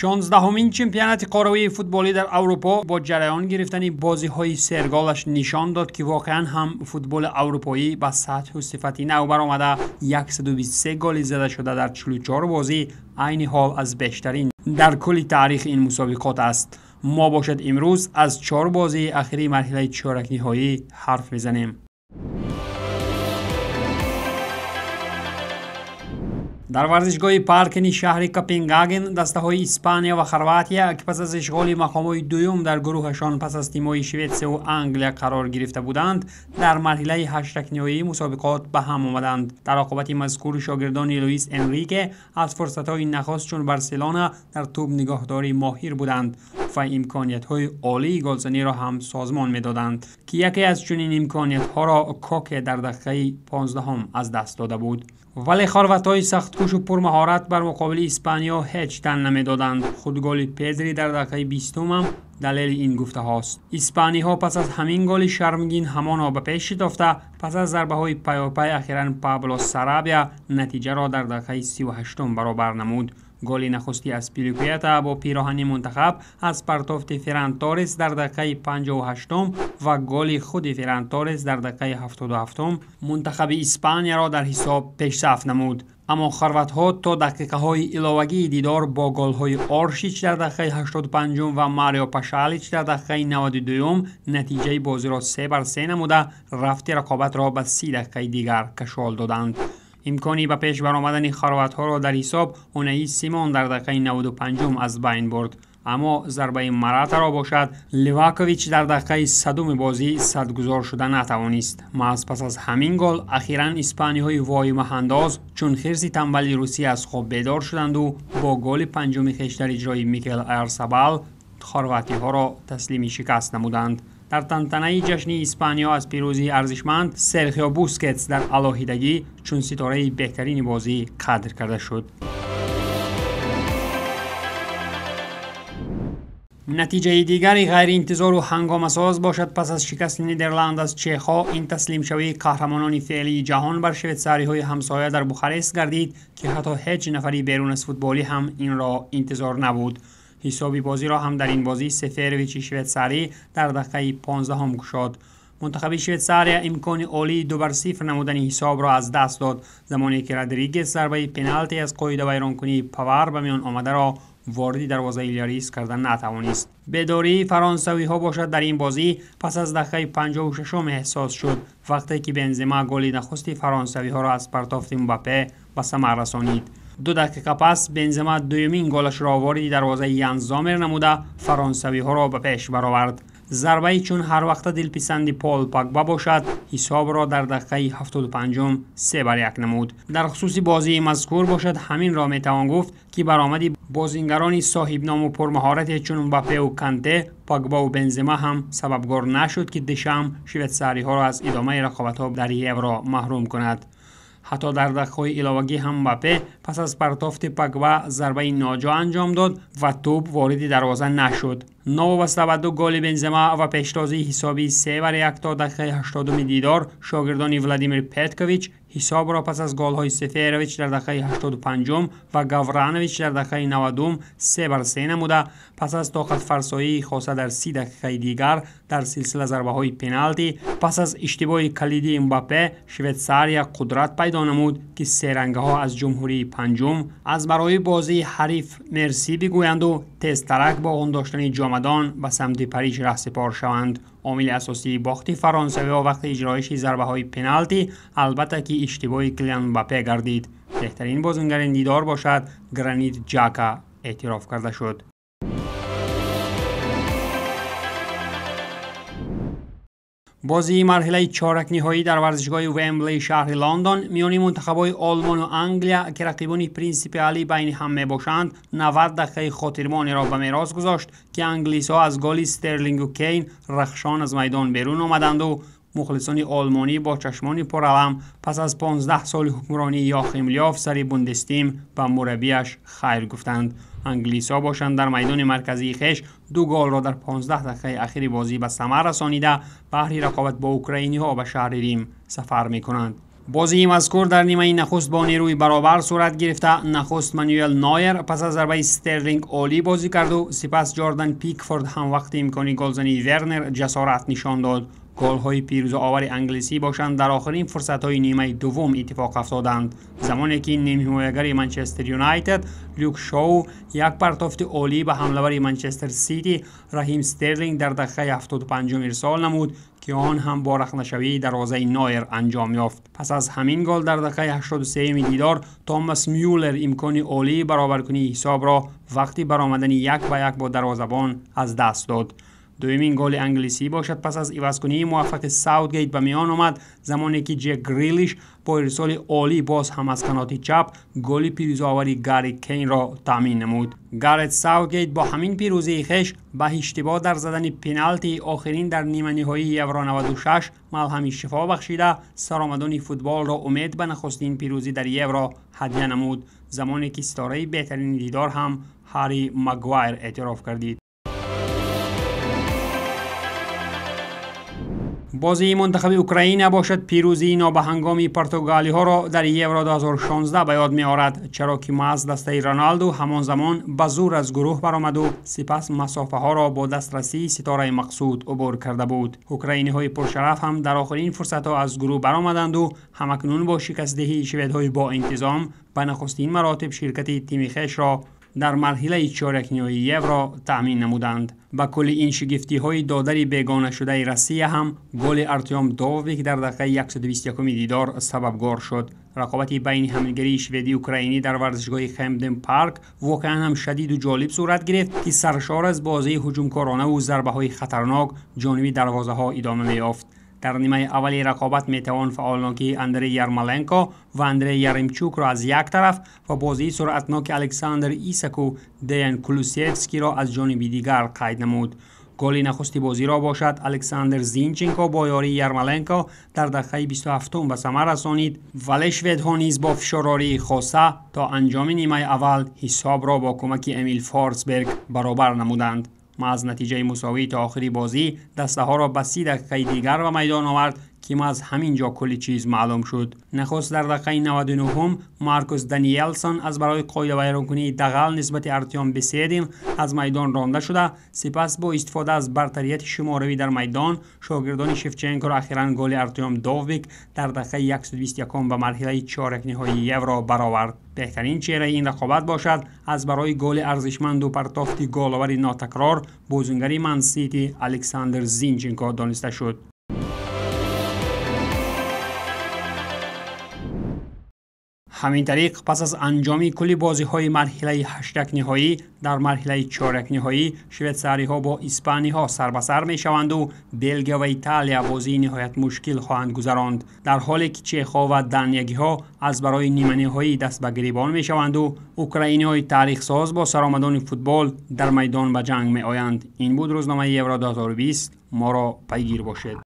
16-умин чемпионати қорравии футболӣ дар Аврупо бо ҷараён гирифтани бозиҳои серголаш нишон дод, ки воқеан ҳам футболи аврупоӣ ба сатҳу сифати нав баромада. 123 голи зада шуда дар 44 бозӣ айни ҳол аз бештарин дар кулли таърихи ин мусобиқот аст. Мо бошад имрӯз аз 4 бозии ахирии марҳилаи чоракниҳоӣ ҳарф мезанем. Дар варзишгоҳи Паркени шаҳри Копенгаген дастаҳои Испания ва Хорватия, ки пас аз ишғоли мақомҳои дуюм дар гурӯҳашон пас аз тимҳои Шветсияву Англия қарор гирифта буданд, дар марҳилаи ҳаштакниҳоии мусобиқот ба ҳам омаданд. Дар оқибати мазкур шогирдони Луис Энрике аз фурсатҳои нахуст чун Барселона дар тӯб нигоҳдорӣ моҳир буданд ва имкониятҳои олии голзаниро ҳам созмон медоданд, ки яке аз чунин имкониятҳоро Коке дар дақиқаи 15 аз даст дода буд. Вале хорватҳои сахткушу пурмаҳорат бар муқобили Испаниё ҳеҷ тан намедоданд. Худ голи Педри дар дақиқаи 20-ам далели ин гуфтаҳост. Испаниҳо пас аз ҳамин голи шармгин ҳамоно ба пеш шитофта, пас аз зарбаҳои пайопай ахиран Пабло Сарабия натиҷаро дар дақиқаи 38 баробар намуд. Голи нахустӣ аз Пиликуята бо пироҳани мунтахаб аз партофти Ферран Торрес дар дақиқаи 58 ва голи худи Ферран Торрес дар дақиқаи 77 мунтахаби Испанияро дар ҳисоб пешсаф намуд. Аммо хорватҳо то дақиқаҳои иловагии дидор бо голҳои Оршич дар дақиқаи 85 ва Марио Пашалич дар дақиқаи 92 натиҷаи бозиро 3-3 намуда, рафти рақобатро ба 30 дақиқаи дигар кашол доданд. Имкони ба пеш баромадани хорватҳоро дар ҳисоб Унаи Симон дар дақиқаи 95 аз байн бурд. Аммо зарбаи Маратаро бошад Ливакович дар дақиқаи 100-уми бозӣ садгузор шуда натавонист. Маҳз пас аз ҳамин гол ахиран испаниҳои воимаҳандоз чун хирси тамбали русия аз хоб бедор шуданду бо голи панҷуми хеш дар иҷрои Микел Арсабал хорватиҳоро таслими шикаст намуданд. Дар тантанаи ҷашни Испаниё аз пирӯзии арзишманд Серхио Бускетс дар алоҳидагӣ чун ситораи беҳтарини бозӣ қадр карда шуд. Натиҷаи дигари ғайриинтизору ҳангомасоз бошад пас аз шикасти Нидерланд аз чехҳо ин таслимшавии қаҳрамонони феълии ҷаҳон бар швейтсариҳои ҳамсоя дар Бухарест гардид, ки ҳатто ҳеҷ нафари берун аз футболӣ ҳам инро интизор набуд. Ҳисоби бозиро ҳам дар ин бозӣ Сеферовичи швейтсарӣ дар дақиқаи 15 кушод. Мунтахаби Швейтсария имкони олии 2-0 намудани ҳисобро аз даст дод, замоне ки Родригес зарбаи пеналти аз қоидавайронкунии Павар ба миён омадаро вориди дарвозаи Лярис карда натавонист. Бедории фаронсавиҳо бошад дар ин бозӣ пас аз дақиқаи 56 эҳсос шуд, вақте ки Бензема голи нахусти фаронсавиҳоро аз партофти Мбаппе ба самар расонид. 2 дақиқа пас Бензема дуюмин голашро вориди дарвозаи Ян Зомер намуда фаронсавиҳоро ба пеш баровард. Зарбаи чун ҳар вақта дилписанди Пол Пагба бошад ҳисобро дар дақиқаи 75 3-1 намуд. Дар хусуси бозии мазкур бошад ҳаминро метавон гуфт, ки баромади бозингарони соҳибному пурмаҳорате чун Мбаппеву Канте, Пагбаву Бензема ҳам сабабгор нашуд, ки Дешам швейтсариҳоро аз идомаи рақобатҳо дар Евро маҳрум кунад. Ҳатто дар дақиқаҳои иловагӣ ҳам Мбаппе пас аз партофти Пагба зарбаи ноҷо анҷом дод ва тӯб вориди дарвоза нашуд. Новобаста ба 2 голи Бензема ва пештозии ҳисоби 3-1 то дақиқаи 80-уми дидор, шогирдони Владимир Петкович ҳисобро пас аз голҳои Сеферович дар дақиқаи 85 ва Гавранович дар дақиқаи 90 3-3 намуда, пас аз тоқатфарсоии хоса дар 30 дақиқаи дигар дар силсила зарбаҳои пеналти пас аз иштибоҳи калидии Мбаппе Швейтсария қудрат пайдо намуд, ки серангаҳо аз ҷумҳурии панҷум аз барои бозии ҳариф мерсӣ бигӯянду тезтарак бо он доштани ҷомадон ба самти Париж раҳсипор шаванд. Омили асосии бохти фаронсавиҳо вақти иҷроиши зарбаҳои пеналти албатта ки иштибоҳи Килиан Мбаппе гардид. Беҳтарин бозингари дидор бошад Гранит Ҷака эътироф карда шуд. Бозии марҳилаи чоракниҳоӣ дар варзишгоҳи Вемблии шаҳри Лондон миёни мунтахабҳои Олмону Англия, ки рақибони принсипиалӣ байни ҳам мебошанд, 90 дақиқаи хотирмонеро ба мерос гузошт, ки англисҳо аз голи Стерлингу Кейн рахшон аз майдон берун омаданду мухлисони олмонӣ бо чашмони пуралам пас аз 15 соли ҳукмронии Йохим Лёв сари Бундестим ба мураббияш хайр гуфтанд. Англисҳо бошанд дар майдони марказии хеш 2 голро дар 15 дақиқаи ахири бозӣ ба самар расонида, баҳри рақобат бо украиниҳо ба шаҳри Рим сафар мекунанд. Бозии мазкур дар нимаи нахуст бо нерӯи баробар сурат гирифта. Нахуст Мануэл Нойер пас аз зарбаи Стерлинг олӣ бозӣ карду сипас Ҷордан Пикфорд ҳам вақти имкони голзании Вернер ҷасорат нишон дод. Голҳои пирӯзаовари англисӣ бошанд дар охирин фурсатҳои нимаи дуввум иттифоқ афтоданд, замоне ки нимҳимоягари Манчестер Юнайтед Люк Шоу як партофти олӣ ба ҳамлавари Манчестер Сити Раҳим Стерлинг дар дақиқаи 75 ирсол намуд, ки он ҳам бо рахнашавии дарвозаи Нойер анҷом ёфт. Пас аз ҳамин гол дар дақиқаи 83 дидор Томас Мюллер имкони олии баробаркунии ҳисобро вақти баромадани 1-1 бо дарвозабон аз даст дод. Дуюмин голи англисӣ бошад пас аз ивазкунии муваффақи Саутгейт ба миён омад, замоне ки Ҷек Грилиш бо ирсоли олӣ боз ҳам аз каноти чап голи пирӯзаовари Гарри Кейнро таъмин намуд. Гарет Саутгейт бо ҳамин пирӯзии хеш ба иштибоҳ дар задани пеналти охирин дар ниманиҳоии Евро 96 малҳами шифо бахшида саромадони футболро умед ба нахустин пирӯзӣ дар Евро ҳадя намуд, замоне ки ситораи беҳтарини дидор ҳам Ҳарри Магуайр эътироф гардид. Бозии мунтахаби Украина бошад пирӯзии нобаҳангоми португалиҳоро дар Евро 2016 ба ёд меорад, чаро ки маҳз дастаи Роналду ҳамон замон ба зур аз гурӯҳ баромаду сипас масофаҳоро бо дастрасии ситораи мақсуд убур карда буд. Украиниҳои пуршараф ҳам дар охирин фурсатҳо аз гурӯҳ баромаданду ҳамакнун бо шикастдиҳии шведҳои боинтизом ба нахустин маротиб ширкати тими хешро дар марҳилаи чорякниҳоии Евро таъмин намуданд. Ба кулли ин шигифтиҳои додари бегонашудаи Россия ҳам голи Артём Довбик дар дақиқаи 121 дидор сабабгор шуд. Рақобати байни ҳамлигарии шведию украинӣ дар варзишгоҳи Хемден Парк воқеан ҳам шадиду ҷолиб сурат гирифт, ки саршор аз бозии ҳуҷумкоронаву зарбаҳои хатарнок ҷониби дарвозаҳо идома меёфт. Дар нимаи аввали рақобат метавон фаъолнокии Андрей Ярмоленко ва Андрей Яремчукро аз як тараф ва бозии суръатноки Александр Исаку Деян Кулусевскиро аз ҷониби дигар қайд намуд. Голи нахусти бозиро бошад Александр Зинченко бо ёрии Ярмоленко дар дақиқаи 27 ба самар расонид, вале шведҳо низ бо фишорории хоса то анҷоми нимаи аввал ҳисобро бо кӯмаки Эмил Форсберг баробар намуданд. Маҳз натиҷаи мусовӣ то охири бозӣ дастаҳоро ба 30 дақиқаи дигар ба майдон овард, ки маҳз ҳамин ҷо кулли чиз маълум шуд. Нахуст дар дақиқаи 99 Маркус Даниелсон аз барои қоидавайронкунии дағал нисбати Артём Беседин аз майдон ронда шуда, сипас бо истифода аз бартарияти шуморавӣ дар майдон шогирдони Шевченкоро ахиран голи Артём Довбик дар дақиқаи 121 ба марҳилаи чорякниҳоии Евро баровард. Беҳтарин чеҳраи ин рақобат бошад аз барои голи арзишманду партофти головари нотакрор бозингари Ман-Сити Александр Зинченко дониста шуд. Ҳамин тариқ пас аз анҷоми кулли бозиҳои марҳилаи ҳаштракниҳоӣ дар марҳилаи чорякниҳоӣ швейтсариҳо бо испаниҳо сарбасар мешаванду Белгия ва Италия бозии ниҳоят мушкил хоҳанд гузаронд, дар ҳоле ки чехҳо ва даниягиҳо аз барои ниманиҳоӣ даст ба гирибон мешаванду украиниҳои таърихсоз бо саромадони футбол дар майдон ба ҷанг меоянд. Ин буд рӯзномаи Евро 2020. Моро пайгир бошед.